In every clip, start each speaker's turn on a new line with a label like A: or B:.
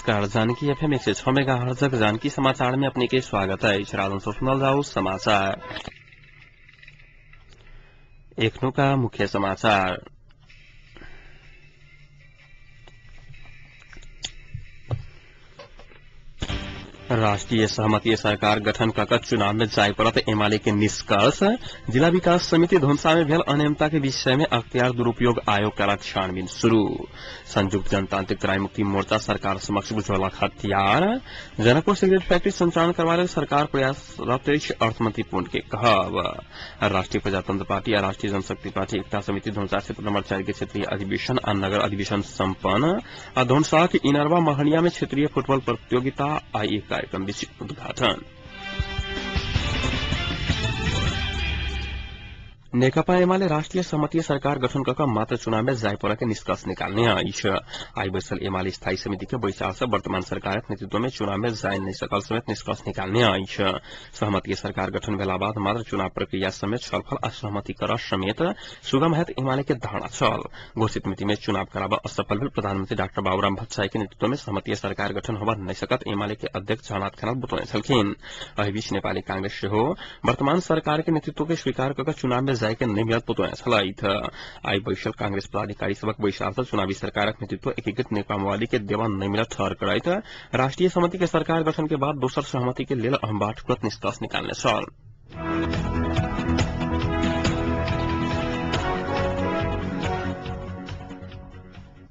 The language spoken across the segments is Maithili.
A: नमस्कार, जानकी एफएम 106 मेगाहर्ट्ज जानकी समाचार में अपने के स्वागत है। राजन सुनल जाऊ समाचार। एखनुका मुख्य समाचार। राष्ट्रीय सहमति सरकार गठन कक चुनाव में जाय पड़त एमाले के निष्कर्ष। जिला विकास समिति धुनसा में भेल अनियमितता के विषय में अख्तियार दुरूपयोग आयोग कलक छानबीन शुरू। संयुक्त जनतांत्रिक तराई मुक्ति मोर्चा सरकार समक्ष बुझौलक हथियार। जनकपुर सिगरेट फैक्ट्री संचालन करवा लेल सरकार प्रयासरत अछि, अर्थमंत्री पुन के कहब। राष्ट्रीय प्रजातंत्र पार्टी आ राष्ट्रीय जनशक्ति पार्टी एकता समिति धुनसा क्षेत्र नंबर 4 के क्षेत्रीय अधिवेशन आ नगर अधिवेशन सम्पन्न। आ धुनसा के इनरवा महनिया में क्षेत्रीय फुटबॉल प्रतियोगिता आई कार्यक्रम बीच उद्घाटन। नेकपा एमाले राष्ट्रिय सहमति सरकार गठन कक मात्र चुनाव में जाय पड़े के निष्कर्ष निकालने अछि। आई बैसल एमाले स्थायी समिति के बैसार से वर्तमान सरकारक नेतृत्व में चुनाव में जाय नहीं सकल समेत निष्कर्ष निकालने अछि। सहमति सरकार गठन भेला बाद मात्र चुनाव प्रक्रिया समेत छलफल आ सहमति कर समेत सुगम हैत एमाले के धारणा छल। घोषित मिति में चुनाव कराब असफल भेल प्रधानमंत्री डाक्टर बाबूराम भट्टराई के नेतृत्व में सहमति सरकार गठन होबा नहीं सकत एमाले के अध्यक्ष झलनाथ खनाल बतौने छलखिन। एहि बीच नेपाली कांग्रेस सेहो वर्तमान सरकार के नेतृत्व के स्वीकार कक चुनाव में जाय के नहीं मिलत बतौने छलथि। आई बैसल कांग्रेस पदाधिकारी सबक बैसार से चुनावी सरकारक नेतृत्व एकीकृत नेकपा माओवादी के देवा नहीं मिलत ठहर करैत राष्ट्रीय सहमति के सरकार गठन के बाद दोसर सहमति के लेल अहम बाट खुलत निष्कर्ष निकालने छल।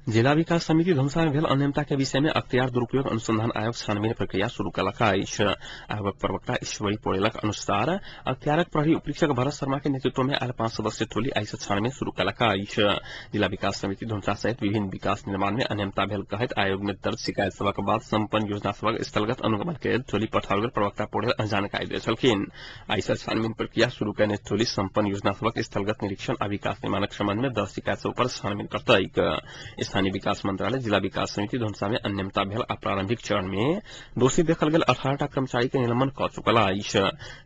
A: जिला विकास समिति धुनसा में भेल अनियमितता के विषय में अख्तियार दुरूपयोग अनुसंधान आयोग छानबीन प्रक्रिया शुरू कलक अछि। आयोगक प्रवक्ता ईश्वरी पौडेलक अनुसार अख्तियारक प्रहरी उपरीक्षक भरत शर्मा के नेतृत्व में आयल 5 सदस्यीय टोली आई से छानबीन शुरू कलक अछि। जिला विकास समिति धुनसा सहित विभिन्न विकास निर्माण में अनियमितता भेल कहैत आयोग में दर्ज शिकायत सभक बाद सम्पन्न योजना सभक स्थलगत अनुगमन के लेल टोली पठाओल गेल प्रवक्ता पौडेल जानकारी देल छलखिन। आई से छानबीन प्रक्रिया शुरू कयने टोली सम्पन्न योजना सभक स्थलगत निरीक्षण आ विकास निर्माणक संबंध में दर्ज शिकायत सभ पर छानबीन करतैक। स्थानीय विकास मंत्रालय जिला विकास समिति धुनसा में अनियमितता भेल आ प्रारंभिक चरण में दोषी देखल गेल 18टा कर्मचारी के निलंबन क चुकल अछि।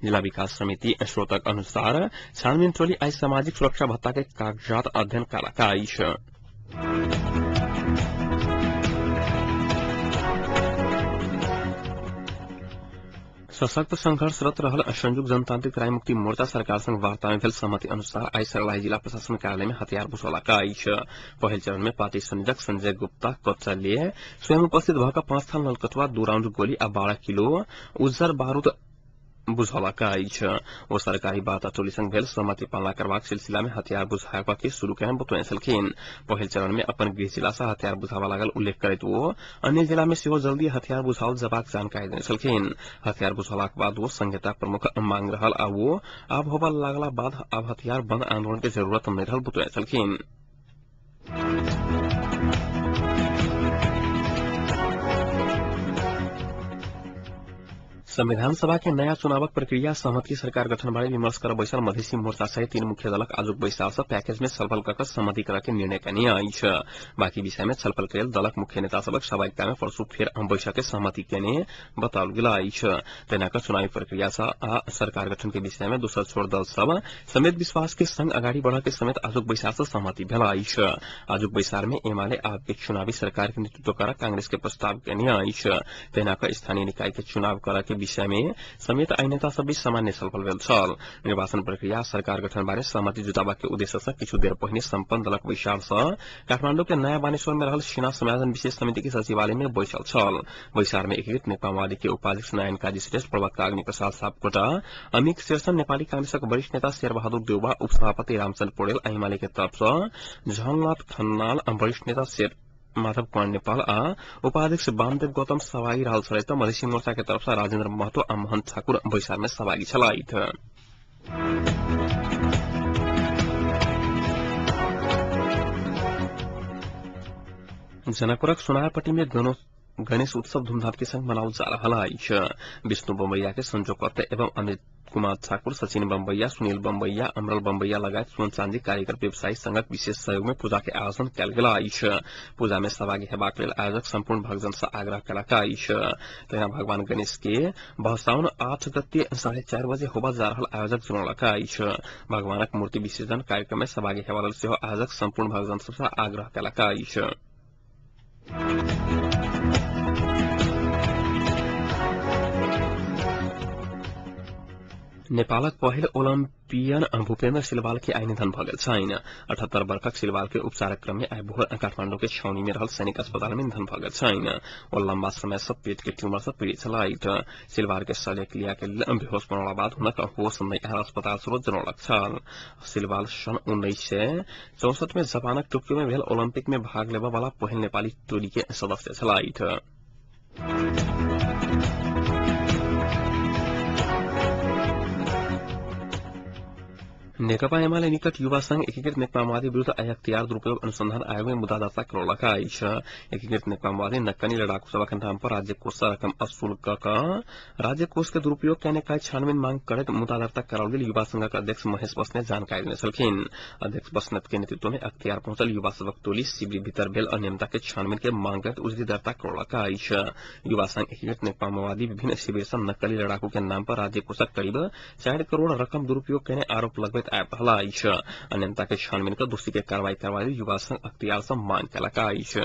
A: जिला विकास समिति स्रोतक अनुसार छानबीन टोली आई सामाजिक सुरक्षा भत्ता के कागजात अध्ययन कलक अछि। सशक्त संघर्षरत रहल संयुक्त जनतांत्रिक तराई मुक्ति मोर्चा सरकार संग वार्ता में भेल सहमति अनुसार आई सर्लाही जिला प्रशासन कार्यालय में हथियार बुझौलक अछि। पहिल चरण में पार्टी संयोजक संजय गुप्ता कौशल्य स्वयं उपस्थित भऽ कऽ 5 थान नलकटुआ, 2 राउंड गोली आ 12 किलो उज्जर बारूद बुझौलक अछि। ओ सरकारी वार्ता टोली संग भेल सहमति पालना करबाक सिलसिला में हथियार बुझाबऽ के शुरू केने बतौने छलखिन। पहिल चरण में अपन गृह जिला से हथियार बुझाबऽ लागल उल्लेख करैत ओ अन्य जिला में सेहो जल्दी हथियार बुझाओल जबाक जानकारी देने छलखिन। हथियार बुझौलाक बाद ओ संहिता प्रमुख मांग रहल आ ओ आब होबऽ लागला बाद आब हथियार बंद आंदोलन के जरूरत नहीं रहल बतौने छलखिन। संविधान सभा के नया चुनावक प्रक्रिया सहमति सरकार गठन बारे विमर्श कर बैसल मधेसी मोर्चा सहित 3 मुख्य दलक आजुक बैसार से पैकेज में छलफल कक सहमति कर के निर्णय कयने अछि। बाकी विषय में छलफल के लेल दलक मुख्य नेता सबक सहभागिता में परसू फेर बैठक के सहमति कयने बताओल गेल अछि। तहिना क चुनावी प्रक्रिया से आ सरकार गठन के विषय में दोसर छोट दल सब समेत विश्वास के संग अगाडि बढ़ के समेत आजुक बैसार से सहमति भेल अछि। आजुक बैसार में एमाले आब के चुनावी सरकार के नेतृत्व कर कांग्रेस के प्रस्ताव कयने अछि। तहिना क स्थानीय निकाय के चुनाव कर के विषय में समेत आई नेता सब बीच सामान्य छलफल भेल छल। निर्वाचन प्रक्रिया सरकार गठन बारे सहमति जुटाबा के उद्देश्य से किछु देर पहिने सम्पन्न दलक बैसार से काठमांडू के नया बानेश्वर में रहल सेना समायोजन विशेष समिति के सचिवालय में बैसल छल। बैसार में एकीकृत नेकपा माओवादी के उपाध्यक्ष नारायण काजी श्रेष्ठ, प्रवक्ता अग्नि प्रसाद सापकोटा, अमित शेरसन, नेपाली कांग्रेसक वरिष्ठ नेता शेरबहादुर देउवा, उपसभापति रामचन्द्र पौडेल, एमाले के तरफ से झलनाथ खन्नाल, वरिष्ठ नेता शेर माधव कुमार नेपाल आ उपाध्यक्ष वामदेव गौतम सहभागी रहल छलथि त मधेसी मोर्चा के तरफ से राजेन्द्र महतो आ मोहन ठाकुर बैसार में सहभागी छलथि। जनकपुरक सोनारपट्टी में गणेश उत्सव धूमधाम के संग मनाओल जा रहल अछि। विष्णु बम्बैया के संयोजकत्व एवं अमित कुमार ठाकुर, सचिन बम्बैया, सुनील बम्बैया, अमरल बम्बैया लगायत सोन चाँदी कारीगर व्यवसायी संघक विशेष सहयोग में पूजा के आयोजन कयल गेल अछि। पूजा में सहभागी हेबाक लेल आयोजक सम्पूर्ण भक्तजन से आग्रह कयलक अछि। तहिना भगवान गणेश के भसाउन 8 गते 4:30 बजे होबऽ जा रहल आयोजक जनौलक अछि। भगवानक मूर्ति विसर्जन कार्यक्रम में सहभागी हेबा लेल सेहो आयोजक सम्पूर्ण भक्तजन सबसँ आग्रह कयलक अछि। नेपालक पहिल ओलम्पियन भूपेन्द्र सिलवाल के आइ निधन भऽ गेल छनि। 78 वर्षक सिलवाल के उपचारक क्रम में आइ भोर काठमांडू के छाउनी में रहल सैनिक अस्पताल में निधन भऽ गेल छनि। ओ लंबा समय से पेट के ट्यूमर से पीड़ित छलथि। सिलवाल के शल्यक्रिया के लेल बेहोश बनला बाद हुनक होश नहि आयल अस्पताल स्रोत जनौलक छल। सिलवाल सन् 1964 में जापानक टोक्यो में भेल ओलम्पिक में भाग लेबऽ वाला पहिल नेपाली टोली के सदस्य छलथि। नेकपा एमाले निकट युवा संघ एकीकृत नेकपा माओवादी विरूद्ध अख्तियार दुरूपयोग अनुसंधान आयोग में मुद्दा दर्ता करौलक अछि। एकीकृत नेकपा माओवादी नक्कनी लड़ाकू सभक नाम पर राज्य कोष सँ रकम असूल क राज्य कोष के दुरूपयोग कयने कहैत छानबीन मांग करैत मुद्दा दर्ता कराओल गेल युवा संघक अध्यक्ष महेश बस्नेत जानकारी देने छलखिन। अध्यक्ष बस्नेत के नेतृत्व में अख्तियार पहुंचल युवा सभक टोली शिविर भीतर भेल अनियमितता के छानबीन के मांग करैत उजरी दर्ता करौलक अछि। युवा संघ एकीकृत नेकपा माओवादी विभिन्न शिविर सँ नक्कली लड़ाकू के नाम पर राज्य कोषक करीब 4 करोड़ रकम दुरूपयोग कयने आरोप लगबैत आबि रहल अछि। अनियमितता के छानबीन क दोषी के कार्रवाई करबा लेल युवा संघ अख्तियार सँ मांग केलक अछि।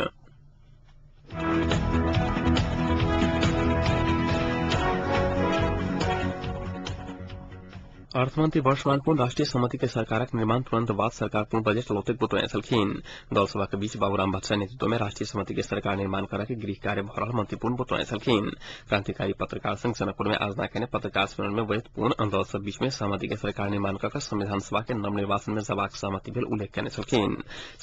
A: अर्थमंत्री वर्षमान पूर्ण राष्ट्रीय सहमति के सरकारक निर्माण तुरंत बाद सरकार पूर्ण बजट लौतेक बतौने छलखिन। दल सभा के बीच बाबूराम भट्टराई नेतृत्व में राष्ट्रीय सहमति के सरकार निर्माण करे के गृह कार्य भऽ रहल मंत्री पूर्ण बतौने छलखिन। क्रांतिकारी पत्रकार संघ जनकपुर में आज नाकेने पत्रकार सम्मेलन में बजट पूर्ण दल सब बीच में सहमति के सरकार निर्माण कऽ संविधान सभा के नवनिर्वाचन में जबाक सहमति भेल उल्लेख केने छलखिन।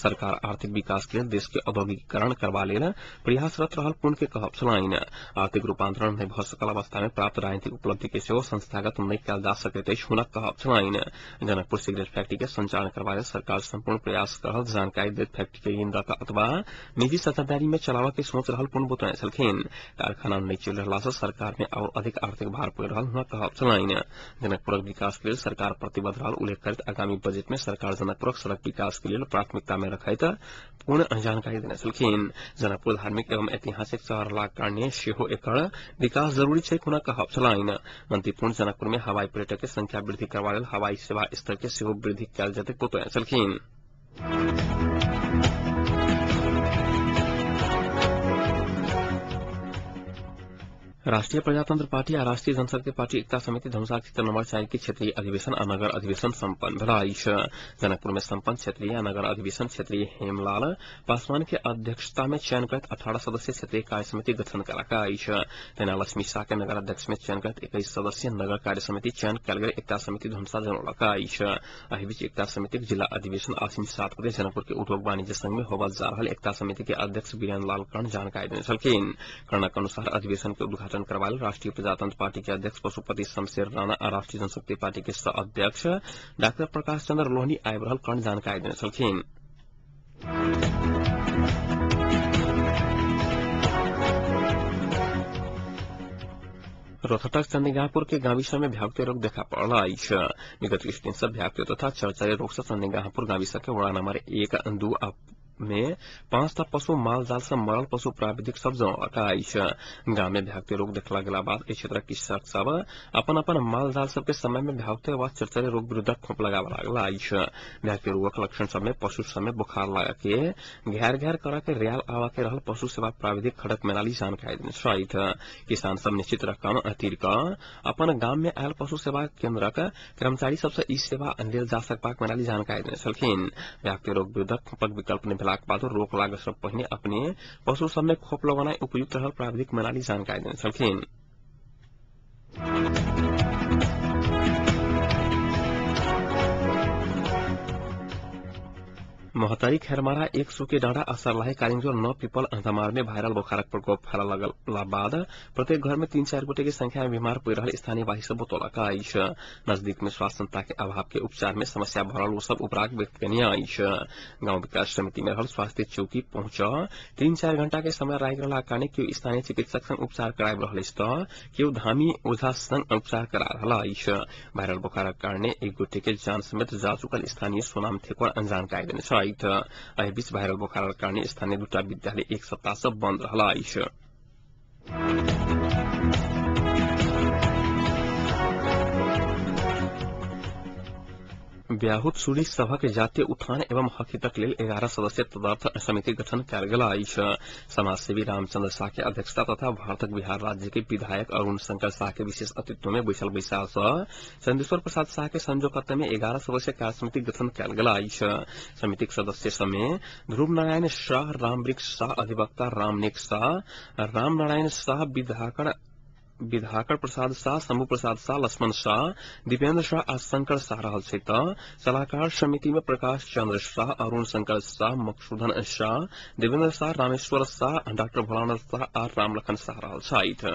A: सरकार आर्थिक विकास के लेल देश के औद्योगिकीकरण करबा लेल प्रयासरत रहल पूर्ण के कहब छलनि। आर्थिक रूपांतरण नहि भऽ सकल अवस्था में प्राप्त राजनीतिक उपलब्धि के सेहो संस्थागत नहि कयल जा सकैत अछि हुनक कहब छलनि। जनकपुर सिगरेट फैक्ट्री के संचालन करबा लेल सरकार संपूर्ण प्रयास कर रहल जानकारी दैत फैक्ट्री के ऋण दऽ अथवा निजी साझेदारी में चलाबऽ के सोच रहल पूर्ण बतौने छलखिन। कारखाना नहि चलि रहला सँ सरकार में आओर अधिक आर्थिक भार पड़ि रहल हुनक कहब छलनि। जनकपुरक विकास के लेल सरकार प्रतिबद्ध रहल उल्लेख करैत आगामी बजट में सरकार जनकपुरक सड़क विकास के लेल प्राथमिकता में रखैत पूर्ण जानकारी देने छलखिन। जनकपुर धार्मिक एवं ऐतिहासिक शहर रहलाक कारणे सेहो एकर विकास जरूरी छै हुनक कहब छलनि। मंत्री पूर्ण जनकपुर में हवाई पर्यटक के संख्या वृद्धि करबा लेल हवाई सेवा स्तर के सेहो वृद्धि कयल जेतै बतौने छलखिन। राष्ट्रीय प्रजातंत्र पार्टी आ राष्ट्रीय जनशक्ति पार्टी एकता समिति धनुषा क्षेत्र नंबर 4 के क्षेत्रीय अधिवेशन आ नगर अधिवेशन सम्पन्न भेल अछि। जनकपुर में सम्पन्न क्षेत्रीय आ नगर अधिवेशन क्षेत्रीय हेमलाल पासवान के अध्यक्षता में चयन करैत 18 सदस्यीय क्षेत्रीय कार्य समिति गठन कयलक अछि। तहिना लक्ष्मी शाह के नगर अध्यक्ष में चयन करैत 21 सदस्यीय नगर कार्य समिति चयन कयल गेल एकता समिति धनुषा जनौलक अछि। एहि बीच एकता समितिक जिला अधिवेशन आश्विन 7 गते जनकपुर के उद्योग वाणिज्य संघ में होबय जा रहल एकता समिति के अध्यक्ष वीरेन्द्र लाल कर्ण जानकारी देने छलखिन। कर्णक अनुसार अधिवेशन के उद्घाटन करबा लेल राष्ट्रीय प्रजातंत्र पार्टी के अध्यक्ष पशुपति शमशेर राणा आ राष्ट्रीय जनशक्ति पार्टी के सह अध्यक्ष डाक्टर प्रकाश चंद्र लोहनी आबि रहल कर्ण जानकारी देने छलखिन। रोहतक चंदीगाहपुर के गाविसा में भ्याकुते रोग देखा पड़ल अछि। विगत किछु दिन से भ्याकुते तथा चरचरे रोग से चंदीगाहपुर गाविसा के वड़ा नंबर 1, 2 में 5टा पशु माल जाल से मरल पशु प्राविधिक सब जनौलक अछि। गाम में भ्याकुते रोग देखला गेला बाद एहि क्षेत्रक कृषक सब अपन अपन माल जाल सबके समय में भ्याकुते वा चरचरे रोग विरुद्ध खोप लगाबऽ लागल अछि। भ्याकुते रोगक लक्षण सब में पशु सब में बुखार लाग के घेर घेर करऽ के रियाल आवा के रहल पशु सेवा प्राविधिक खड़क मैनाली जानकारी देने छथि। किसान सब निश्चित रकम तीर कऽ अपन गाम में आयल पशु सेवा केन्द्रक कर्मचारी सब से ई सेवा लेल जा सकबाक मैनाली जानकारी देने छलखिन। भ्याकुते रोग विरुद्ध खोपक विकल्प नहि भेलाक बाद रोग लागय सँ पहिने अपने पशु सब में खोप लगौनाइ उपयुक्त रहल प्राविधिक मैनाली जानकारी देने छलखिन। महोत्तरी खेरमारा 1 सुके डाँडा आ सर्लाही कालिङजोर 9 पीपल धमार में वायरल बोखारक प्रकोप फैलऽ लगला बाद प्रत्येक घर में 3-4 गोटे के संख्या में बीमार पड़ि रहल स्थानीयवासी सब बतौलक अछि। नजदीक में स्वास्थ्य संस्था के अभाव के उपचार में समस्या भऽ रहल ओ सब उपराग व्यक्त केने अछि। गांव विकास समिति में रहल स्वास्थ्य चौकी पहुंच 3-4 घंटा के समय लागि रहला कारणे केओ स्थानीय चिकित्सक संग उपचार कराबि रहल अछि तऽ केओ धामी ओझा संग उपचार करा रहल अछि। वायरल बोखारक कारणे एक गोटे के जान समेत जा चुकल स्थानीय सोनाम थेकुवा जानकारी देने छथि। एहि बीच वायरल बोखारक कारणे स्थानीय 2टा विद्यालय एक सप्ताह से बंद रहल अछि। ब्याहुत सुरी सभक जातीय उत्थान एवं हक हितक लेल 11 सदस्यीय तदर्थ समिति गठन कयल गेल अछि। समाजसेवी रामचंद्र शाह के अध्यक्षता तथा भारतक बिहार राज्य के विधायक अरुण शंकर शाह के विशेष अतिथित्व में बैसल बैसार सँ चंदेश्वर प्रसाद शाह के संयोजकत्व में 11 सदस्यीय कार्य समिति गठन कयल गेल अछि। समितिक सदस्य सभमे ध्रुव नारायण शाह, रामवृक्ष शाह, अधिवक्ता रामनेक शाह, राम नारायण शाह, विधाकर प्रसाद शाह, शंभू प्रसाद शाह, लक्ष्मण शाह, दीपेन्द्र शाह आ शंकर शाह रहल छै त सलाहकार समिति में प्रकाश चंद्र शाह, अरुण शंकर शाह, मकसूदन शाह, देवेन्द्र शाह, रामेश्वर शाह, डाक्टर भोलानाथ शाह आ रामलखन शाह रहल छथि।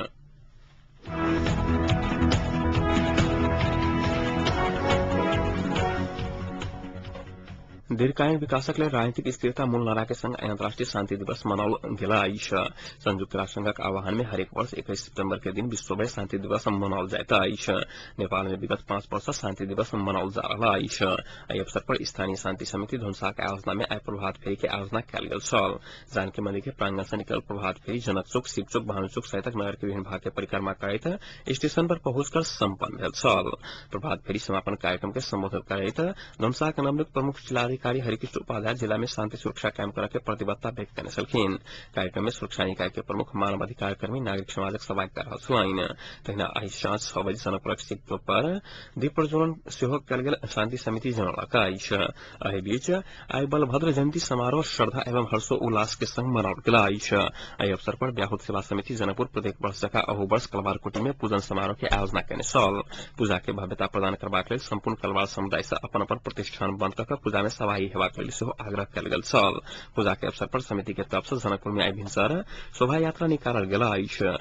A: दीर्घकालीन विकासक लेल राजनीतिक स्थिरता मूल नारा के संग अंतर्राष्ट्रीय शांति दिवस मनाओल गेल अछि। संयुक्त राष्ट्र संघक आह्वान में हरेक वर्ष 21 सितंबर के दिन विश्वभरि शांति दिवस मनाओल जाइत अछि। नेपाल में विगत 5 वर्ष सँ शांति दिवस मनाओल जा रहल अछि। एहि अवसर पर स्थानीय शांति समिति धनुषाक आयोजना में आइ प्रभात फेरी के आयोजना कयल गेल छल। जानकी मंदिर के प्रांगण से निकलल प्रभात फेरी जनक चौक, शिव चौक, भानु चौक सहितक नगर के विभिन्न भाग के परिक्रमा करैत स्टेशन पर पहुंचकर सम्पन्न भेल छल। प्रभात फेरी समापन कार्यक्रम के संबोधित करैत धनुषाक नवनियुक्त प्रमुख जिलाधिकारी हरिकृष्ण उपाध्याय जिला में शांति सुरक्षा कायम करके प्रतिबद्धता व्यक्त करने छलखिन। कार्यक्रम में सुरक्षा निकाय के प्रमुख, मानवाधिकार कर्मी, नागरिक समाजक सहभागिता रहल छलनि। तहिना आइ साँझ 6 बजे जनकपुरक शिव चौक पर दीप प्रज्वलन सेहो कयल गेल शांति समिति जनौलक अछि। एहि बीच आइ बलभद्र जयंती समारोह श्रद्धा एवं हर्षोल्लास के संग मनाओल गेल अछि। एहि अवसर पर ब्याहुत सेवा समिति जनकपुर प्रत्येक वर्ष जकाँ अहू वर्ष कलवारकुटी में पूजन समारोह के आयोजना कयने छल। पूजा के भव्यता प्रदान करबाक लेल सम्पूर्ण कलवार समुदाय सँ अपन अपन प्रतिष्ठान बंद कऽ पूजा में सहभागी हेबाक लेल सेहो आग्रह कयल गेल छल। पूजा के अवसर पर समिति के तरफ सँ जनकपुर में आइ भिनसर शोभा यात्रा निकालल गेल अछि।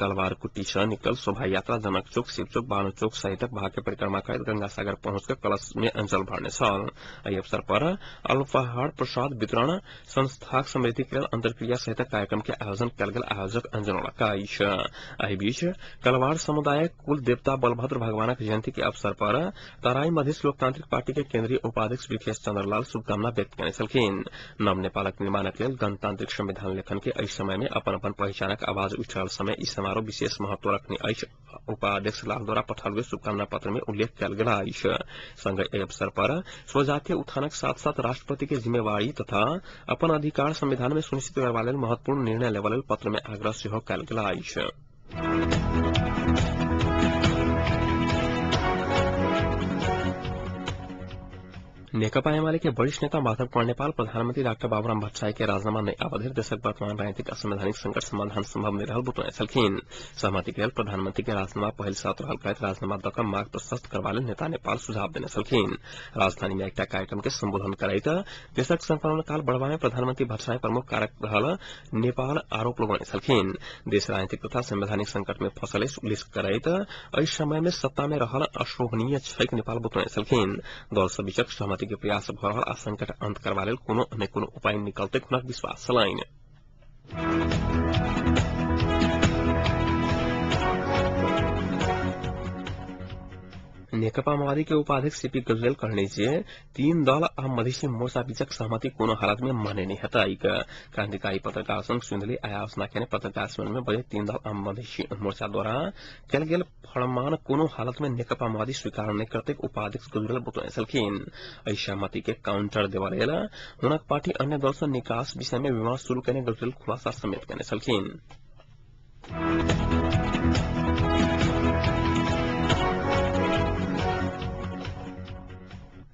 A: कलवारकुटी सँ निकलल शोभा यात्रा जनक चौक, शिव चौक, भानु चौक सहितक भाग के परिक्रमा करैत गंगा सागर पहुंच कऽ कलश में अंजल भरने छल। एहि अवसर पर अल्पाहार प्रसाद वितरण, संस्थाक समृद्धि के लेल अंतर्क्रिया सहितक कार्यक्रम के आयोजन कयल गेल आयोजक जनौलक अछि। एहि बीच कलवार समुदायक कुल देवता बलभद्र भगवानक जयंती के अवसर पर तराई मधेश लोकतांत्रिक पार्टी के केंद्रीय उपाध्यक्ष विकेश चंद्र लाल शुभकामना व्यक्त कयने छलखिन। नव नेपालक निर्माणक लेल गणतांत्रिक संविधान लेखन के एहि समय में अपन अपन पहिचानक आवाज उठि रहल समय ई समारोह विशेष महत्व रखने अछि। उपाध्यक्ष लाल द्वारा पठाओल गेल शुभकामना पत्र में उल्लेख कयल गेल अछि। संगहि एहि अवसर पर स्वजातीय उत्थानक साथ साथ राष्ट्रपति के जिम्मेवारी तथा अपन अधिकार संविधान में सुनिश्चित करबा लेल महत्वपूर्ण निर्णय लेबा लेल पत्र में आग्रह सेहो कयल गेल अछि। नेकपा एमाले के वरिष्ठ नेता माधव कुमार नेपाल प्रधानमंत्री डाक्टर बाबूराम भट्टराई के राजीनामा नहि आबऽ धरि देशक वर्तमान राजनीतिक आ संवैधानिक संकट समाधान संभव नहि रहल बतौने छलखिन। सहमति के लेल प्रधानमंत्री के राजीनामा पहिल शर्त रहल कहैत राजीनामा दऽ कऽ मार्ग प्रशस्त करबा लेल नेता नेपाल सुझाव देने छलखिन। राजधानी में एकटा कार्यक्रम के संबोधन करैत देशक संक्रमण काल बढ़बा में प्रधानमंत्री भट्टराई प्रमुख कारक रहल नेपाल आरोप लगौने छलखिन। देश राजनीतिक तथा संवैधानिक संकट में फंसल अछि उल्लेख करैत एहि समय में सत्ता में रहल अशोभनीय छैक नेपाल बतौने छलखिन। दल सब बीचक सहमति के प्रयास भऽ रहल आ संकट अंत करबा लेल कोनो ने कोनो उपाय निकलतै हुनक विश्वास छलनि। नेकपा माओवादी के उपाध्यक्ष सीपी गजुरेल कहने जे 3 दल आ मधेसी मोर्चा बीचक सहमति कोनो हालत में मान्य नहि हेतैक। क्रांतिकारी पत्रकार संघ सिन्धुली आयोजना केने पत्रकार सम्मेलन में बजैत 3 दल आ मधेसी मोर्चा द्वारा कयल गेल फरमान कोनो हालत में नेकपा माओवादी स्वीकार नहि करतैक उपाध्यक्ष गजुरेल बतौने छलखिन। एहि सहमति के काउंटर देबा लेल हुनक पार्टी अन्य दल सँ निकास विषय में विमर्श शुरू केने गजुरेल खुलासा समेत केने छलखिन।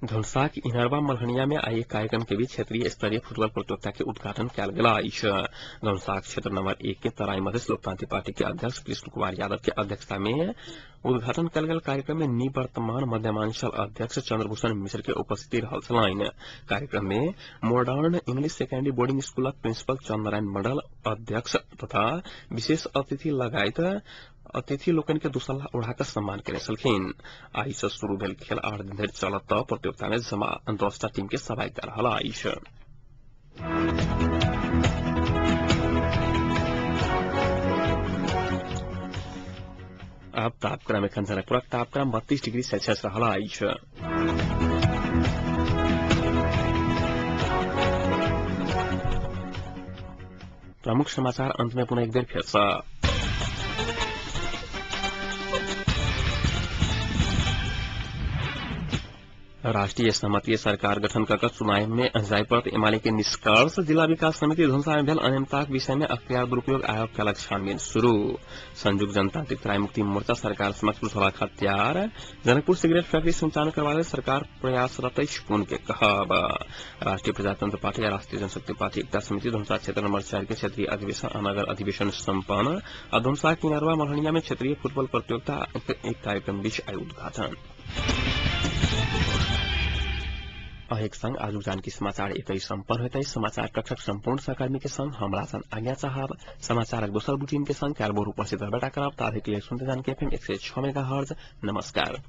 A: धनुषाक इनरवा मल्हनिया में आइ एक कार्यक्रम के बीच क्षेत्रीय स्तरीय फुटबॉल प्रतियोगिता के उद्घाटन कयल गेल अछि। धनुषाक क्षेत्र नंबर 1 के तराई मधेश लोकतांत्रिक पार्टी के अध्यक्ष कृष्ण कुमार यादव के अध्यक्षता में उद्घाटन कयल गेल कार्यक्रम में निवर्तमान मध्यमांचल अध्यक्ष चंद्रभूषण मिश्र के उपस्थिति रहल छलनि। कार्यक्रम में मॉडर्न इंग्लिश सेकेंडरी बोर्डिंग स्कूलक प्रिंसिपल चंद्रनारायण मंडल अध्यक्ष तथा विशेष अतिथि लगायत अतिथि लोकनि के दुसल्ला ओढ़ा कऽ सम्मान केने छलखिन। आइ सँ शुरू भेल खेल 8 दिन धरि चलत तऽ प्रतियोगिता में जमा 10टा टीम के सहभागिता रहल अछि। आब तापक्रम एखन जनकपुरक तापक्रम 32 डिग्री सेल्सियस रहल अछि। प्रमुख समाचार अंत में पुनः एक बेर फेर सँ। राष्ट्रिय सहमति सरकार गठन कऽ चुनाव में जाय पड़त एमाले के निष्कर्ष। जिला विकास समिति धनुषा में भेल अनियमितताक विषय में अख्तियार दुरूपयोग आयोग कलक छानबीन शुरू। संयुक्त जनतांत्रिक तराई मुक्ति मोर्चा सरकार समक्ष रुसबाक हथियार। जनकपुर सिगरेट फैक्ट्री संचालन करबा लेल सरकार प्रयासरत अछि पुन के कहब। राष्ट्रीय प्रजातंत्र पार्टी आ राष्ट्रीय जनशक्ति पार्टी एकता समिति धनुषा क्षेत्र नंबर 4 के क्षेत्रीय अधिवेशन आ नगर अधिवेशन सम्पन्न। आ धनुषा किनारवा मल्हनिया में क्षेत्रीय फुटबॉल प्रतियोगिता एक कार्यक्रम बीच आइ उद्घाटन। एक संग आजुक जानकी समाचार एतै सम्पन्न होइत अछि। समाचार कक्षक सम्पूर्ण सहकर्मी के संग हमरा सन आज्ञा चाहब। समाचारक दोसर बुलेटिन के संग काल्हि भोर उपस्थित रहबे करब। ताधरि लेल सुनते जानकी एफएम 106 मेगाहर्ट्ज। नमस्कार।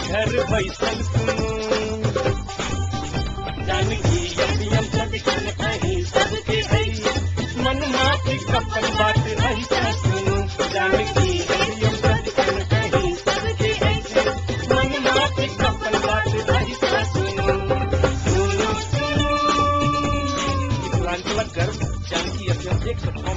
B: घर बैसल सुनू जानकी एफएम सदिखन अहीं सबके अछि, मन माफिक अपन बात अहीं सँ सुनू। जानकी एफएम सदिखन अहीं सबके अछि, मन माफिक अपन बात अहीं सँ सुनू। सुनू सुनू मिथिलांचलक गर्व जानकी एफएम 106।